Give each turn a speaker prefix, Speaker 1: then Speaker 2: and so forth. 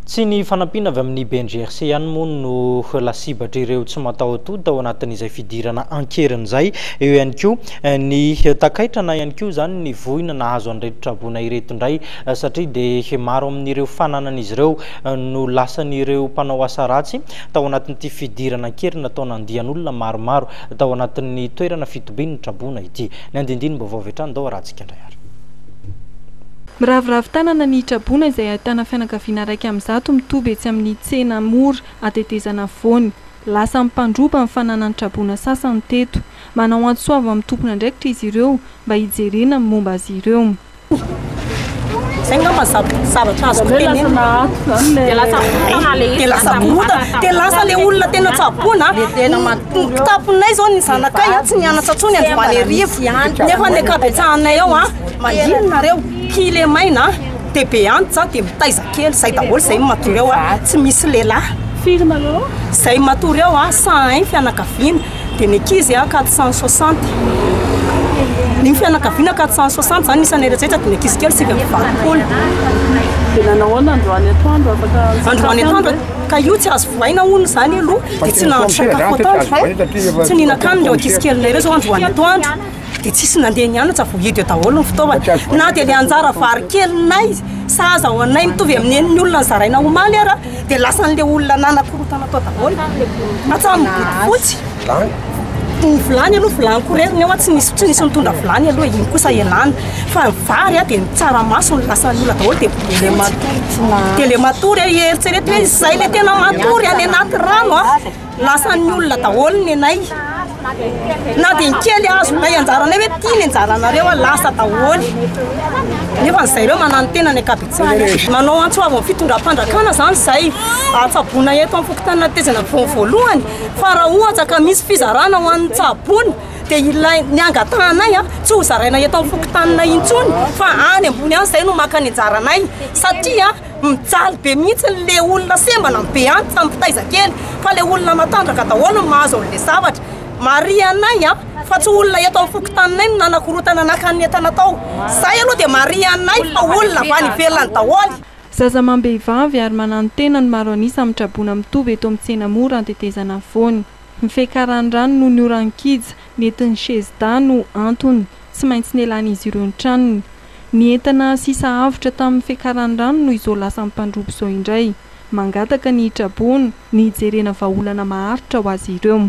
Speaker 1: Tsy ny fanampiana avy amin'ny BNGRC ihany moa no lasibatr'ireo tsy mataho-tody tao anatin'izay fidirana an-keriny izay. Eo ihany koa ny takaitra na ihany koa izany ny voina nahazo an'ireto traboina ireto indray satria dia maro amin'ireo fananan'izy ireo no lasan'ireo mpanao asa ratsy tao anatin'ity fidirana an-keriny nataona andian'olona maromaro tao anatin'ny toerana fitobian'ny traboina ity. Ny andindinim-baovao avy hatrany ndao arahantsika indray ary.
Speaker 2: Miraviravy tanana ny traboina izay ahitana fianakaviana 101 mitoby etsy amin'ny tsena mora atetezana afovoany. Lasa mpandroba ny fananan'ny traboina sasany teto. Manao antso avo amin'ny tompon'andraikitra izy ireo mba hijerena ny momba azy ireo.
Speaker 3: Zay ngamba zavatra azoko tenenina. Dia lasa korontana le izy. Dia lasa korontana. Dia lasa le olona tena tsaboina. Ny kitaponay zao ny zanakay tsy nianatra intsony androany hariva. Nefa ny ankabetsahanay ao an, mangina nareo, kilemaina dia be antitra dia mitaiza kely. Zay daholo zay matory ao an, tsy misy lehilahy.
Speaker 2: Firy nareo?
Speaker 3: Zay matory ao an, 101 fianakaviana. Dia ny ankizy an, 460. Ny fianakaviana 460 zany isan'ny rehetra dia ny ankizy kely 89.
Speaker 2: Dia nanao ahoana androany atoandro afaka nisakafo
Speaker 3: Androany atoandro ka io tsy azo vohaina hono izany aloha dia tsy nahandro sakafo atoandro tsy nihinan-kanina ireo ankizy kelinay ireo izao androany atoandro dia tsisy nandeha nianatra voahidy eo daholo ny fitaovana na dia ilay anjara vary kelinay sahaza ho anay mitovy amin'ny an'ny olona nozaraina omaly ara dia lasan'ilay olona nanakorontana tao daholo hatramin'ny bodofotsy. Ny vilany aloha vilany koreriny eo tsy nisy tsy nisy nitondra vilany aloha iny kosa ialana fa ny vary dia ny tsaramaso no lasan'ny olona daholo dia le matory tsy dia le matory eritrereto hoe izay le tena matory any anaty rano a lasan'ny olona daholo ny anay na dia ny kely azonay anjaranay hoe tia ny anjaranareo a lasa daholo nefa ny zareo mananotena ny ankabetsahany manao antso avo amin'ny fitondram-panjakana zany izay atsaboina eto amin'ny fokontany Natezana voalohany Fa raha ohatra ka misy fizarana ho an'ny tsaboina dia ilay ny angatahanay tsy ho zaraina eto amin'ny fokontaninay intsony fa any ambony any izay no maka ny anjaranay satria mijaly be mihitsy le olona sembana be any tsy mpitaiza kely fa le olona matanjaka daholo no mahazo an'le zavatra. Marihanay fa tsy olona eto amin'ny fokontaninay no nanakorotana naka ny entana tao. Zay aloha dia marihanay fa olona avy any ivelany daholo.
Speaker 2: Zaza amam-behivavy ary mananotena no maro an'isa amin'ny traboina mitovy eto amin'ny tsena mora antetezana afovoany. Ny fiakaran'ny rano noho ny oran-kija nentin'ny Chesda no antony tsy maintsy nialan'izy ireo ny tranony. Ny entana sisa avotra tamin'ny fiakaran'ny rano no izao lasan'ny mpandroba izao indray. Mangataka ny hitraboana, ny hijerena vahaolana maharitra ho azy ireo.